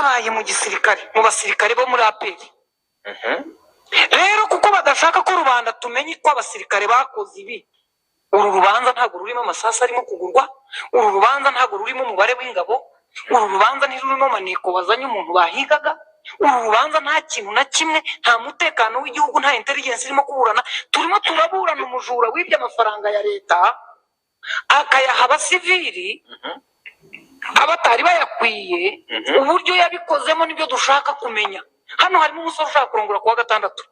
Byabaye mu gisirikare, mu basirikare bo muri APR. Rero kuko badashaka ko rubanda tumenye ko abasirikare bakoze ibi, uru rubanza ntabwo rurimo amasasu arimo kugurwa, uru rubanza ntabwo rurimo umubare w'ingabo, uru rubanza ntirurimo maneko wazanye umuntu bahigaga, uru rubanza nta kintu na kimwe, nta mutekano w'igihugu, nta intelligence irimo kuburana. Turimo turaburana umujura wibye amafaranga ya leta, akayaha abasivili abatari bayakwiye. Uburyo yabikozemo nibyo dushaka kumenya. Hano harimo umusore ushaka kurongora kuwa gatandatu.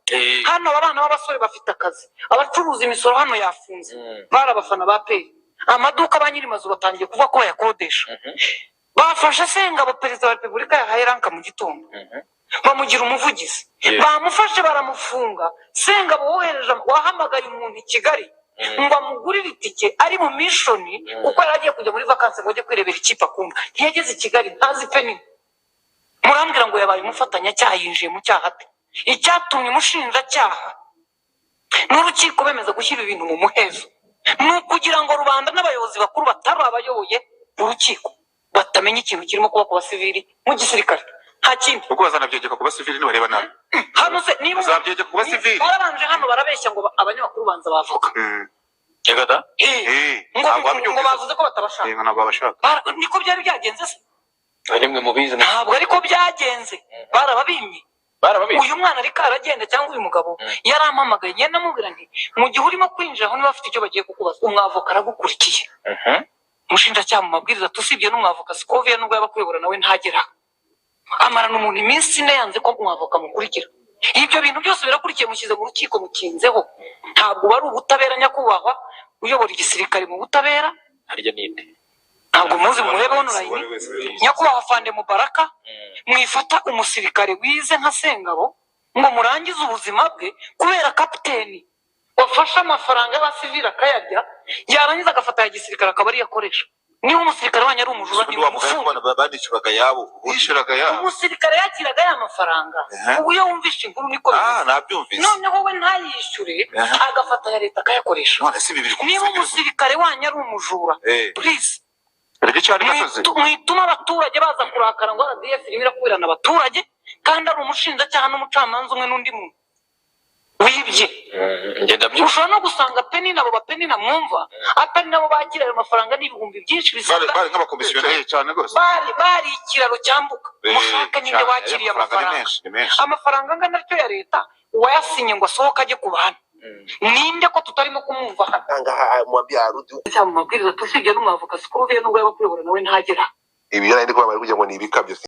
Hano aba bana b'abasore bafite akazi, abacuruza imisoro hano yafunze, bari abafana ba APR. Amaduka, ba nyiri mazu batangiye kuvuga ko bayakodesha. Bafashe Sengabo, Perezida wa Repubulika yahaye rank mu gitondo, bamugira umuvugizi. Bamufashe baramufunga. Sengabo wohereje, wahamagaye umuntu i Kigali ngo amugurire itike ari mu mission, kuko yari agiye kujya muri vacances ngo ajye kwirebera ikipe akunda, ntiyageze i Kigali, ntazi penini. Murambwira ngo yabaye umufatanyacyaha, yinjiye mu cyaha ate? Icyatumye umushinjacyaha n'urukiko bemeza gushyira ibintu mu muhezo ni ukugira ngo rubanda n'abayobozi bakuru batari abayoboye urukiko batamenya ikintu kirimo kuba ku basivili mu gisirikare, nta kindi. Kuko bazanabyegeka ku basivili nibareba nabi. Hano se niba Bazabyegeka ku basivili. Barabanje hano barabeshya ngo abanyamakuru banza bavuga. Reka da. Ngo Ntabwo ngo wabyumvise. bavuze ko batabashaka. Ntabwo babashaka. Niko byari byagenze se? Rimwe mubizi. Ntabwo ariko byagenze, barababimye. Barababizi. Uyu mwana ariko aragenda, cyangwa uyu mugabo yarampamagaye, ngenda namubwira nti mu gihe urimo kwinjira aho, niba afite icyo bagiye kukubaza, umwavoka aragukurikiye. Umushinjacyaha mu mabwiriza, tusibye n'umwavoka Sikoviya, nubwo yaba akuyobora nawe ntagera, amarana umuntu iminsi 4 yanze ko umwavoka amukurikira. Ibyo bintu byose birakurikiye, mushyize mu rukiko, mukinzeho. Ntabwo wari ubutabera, nyakubahwa uyobora igisirikare mu butabera. Harya ninde? Ntabwo muzi, murebe online. Nyakubahwa Fande Mubaraka, mwifata umusirikare wize nka Sengabo ngo murangize ubuzima bwe kubera kapiteni wafashe amafaranga y'abasivili akayarya, yarangiza agafata aya gisirikare akaba ariyo akoresha. Niba umusirikare wanyu ari umujura, Ubundi wa mugani nimufunge. ko banishyuraga yabo ubundi. Yishyuraga yabo. Umusirikare yakiraga ya mafaranga. Ubu iyo wumvishe inkuru niko Ah, bimeze. nabyumvise. Noneho we ntayishyure, agafata aya leta akayakoresha. None si bibiri ku Niba musirikare? umusirikare wanyu ari umujura, please, Erega icyo ari gasozi. Mwituma abaturage baza kurakara ngo RDF irimo irakubirana abaturage, kandi ari umushinjacyaha n'umucamanza umwe n'undi muntu wibye. Ngenda byumva. Ushobora no gusanga Penina, abo bapenina mwumva, atari nabo bakira ayo mafaranga n'ibihumbi byinshi Bari bisabwa. bari nk'abakomisiyoneri cyane rwose. Bari ikiraro cyambuka. Mushake ninde Cyane, wakiriye amafaranga ni amafaranga. menshi, ni menshi. Amafaranga angana atyo ya leta, uwayasinye ngo asohoke ajye ku bantu ninde, ko tutarimo kumwumva hano? Ngaha mwambia arudi huko. Cyangwa mu mabwiriza, tusibye n'umwavoka Sikoviya, nubwo yaba akuyobora nawe ntagera. Ibi nari ndi kuba bari kugira ngo ni ibikabyo.